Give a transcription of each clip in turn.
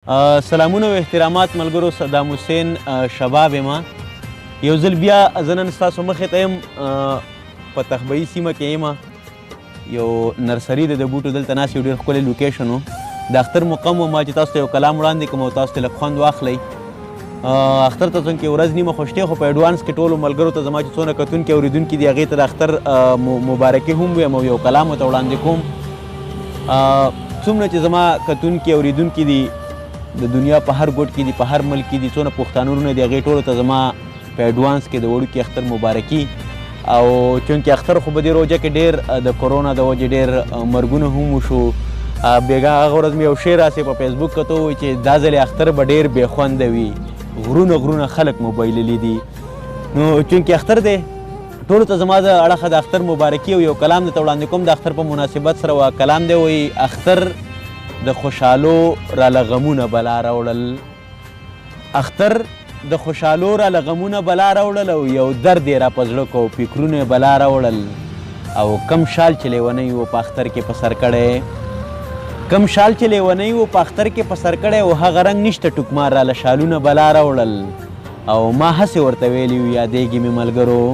سلامونه او احترامات ملګرو، صدام حسین شباب ما یو ځل بیا زه نن ستاسو مخې ته یم. په تخبیي سیمه کې یم، یو نرسري ده د بوټو، دلته ناست یو ډېر ښکلی لوکیشن و. د اختر مقام و ما چې تاسو ته یو کلام وړاندې کړم او تاسو ته لږ خوند واخلئ. اختر ته څنګه ورځ نیمه خو شته، خو په اډوانس کې ټولو ملګرو ته زما چې څونه کتونکي اورېدونکي دي هغې ته د اختر مبارکي هم وایم او یو کلام ورته وړاندې کوم. څومره چې زما کتونکي اورېدونکي دي د دنیا په هر ګوټ کې دي، په هر ملک کې دي، څونه پښتانه وروڼه دي، هغې ټولو ته زما په اډوانس کې د وړوکي اختر مبارکي. او چونکې اختر خو په دې روژه کې ډېر د کرونا د وجې ډېر مرګونه هم وشو. بېګا هغه ورځ مې یو شعر هسې په فیسبوک کتو چې دا ځلې اختر به ډېر بې خونده وي، غرونه غرونه خلک مو بایللي دي. نو چونکې اختر دی، ټولو ته زما د اړخه د اختر مبارکي او یو کلام درته وړاندې کوم د اختر په مناسبت سره. وا کلام دی، وایي اختر د خوشحالو راله غمونه بلا راوړل، اختر د خوشحالو راله غمونه بلا راوړل، او یو درد یې را په زړه کو، فکرونه یې بلا راوړل. او کم شال چې لیونی و په اختر کې په سر کړی، کم شال چې لیونی و په اختر کې په سر کړی، او هغه رنګ نشته ټوکمار راله شالونه بلا راوړل. او ما هسې ورته ویلي وو یادېږي مې ملګرو،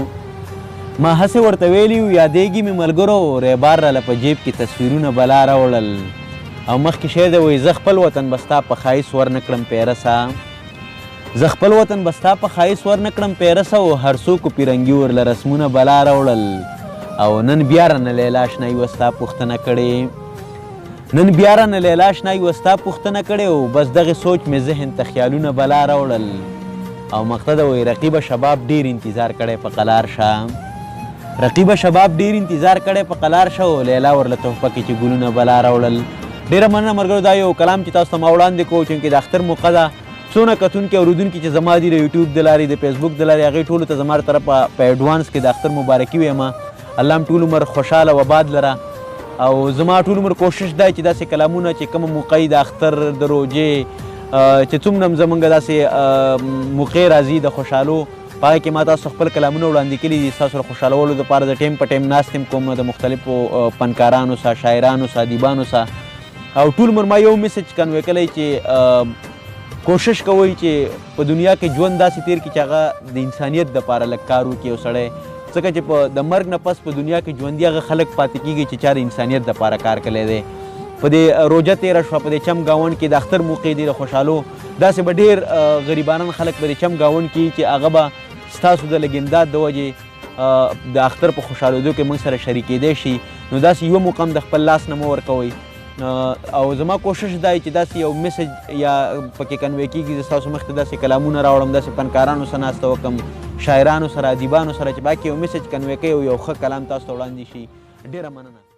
ما هسې ورته ویلي وو یادېږي مې ملګرو، ریبار راله په جیب کې تصویرونه بلا راوړل. او مخکې شعر دی، وایي زه خپل وطن به ستا په ښایست ورنه کړم پیرسه، زه خپل وطن به ستا په ښایست ورنه کړم پیرسه، او هر څوک پیرنګي ورله رسمونه بلا راوړل. او نن بیا رانه لیلا اشنایي وه ستا پوښتنه کړې، نن بیا رانه لیلا اشنایي وه ستا پوښتنه کړې، او بس دغې سوچ مې ذهن ته خیالونه بلا راوړل. او مقته ده، وایي رقیبه شباب ډېر انتظار کړی په قلار شه، رقیبه شباب ډېر انتظار کړی په قلار شه، او لیلا ورله تحفه کې چې ګلونه بلا راوړل. ډېره مننه ملګرو، دا یو کلام چې تاسو ته ما وړاندې کړو چونکې د اختر موقع ده. څونه کتونکي اورېدونکي چې زما دي د یوټیوب د لارې، د فیسبوک د لارې، هغې ټولو ته زما طرفه په اډوانس کې د اختر مبارکي وایم. الله هم ټول عمر خوشحاله او آباد لره. او زما ټول عمر کوشش دی چې داسې کلامونه چې کومه موقع د اختر د روژې چې څومره هم زمونږ داسې موقع راځي د خوشحالو، په هغې کې ما تاسو خپل کلامونه وړاندې کړي دي. ستاسو د خوشحالولو دپاره د ټایم په ټایم ناست هم کوم د مختلفو فنکارانو سره، شاعرانو سره، ادیبانو سره. او ټول عمر ما یو میسج کنوې کړی چې کوشش کوئ چې په دنیا کې ژوند داسې تیر کړي چې هغه د انسانیت دپاره لږ کار وکړي یو سړی، ځکه چې په د مرګ نه پس په دنیا کې ژوندي هغه خلک پاتې کېږي چې چا د انسانیت دپاره کار کړی دی. په دې روژه تېره شوه، په دې چم ګاونډ کې د اختر موقع دي د خوشحالو، داسې به ډېر غریبانان خلک په دې چم ګاونډ کې چې هغه به ستاسو د لږ امداد د وجې د اختر په خوشحالېدو کې موږ سره شریکېدی شي. نو داسې یو موقع هم د خپل لاس نه مه ورکوئ. او زما کوشش دا چې داسې یو میسج یا پکې کنوې کېږي، زه ستاسو مخې ته داسې کلامونه راوړم، داسې فنکارانو سره ناسته وکړم، شاعرانو سره، ادیبانو سره، چې باقي یو میسج کنوې کوي او یو ښه کلام تاسو ته وړاندې شي. ډېره مننه.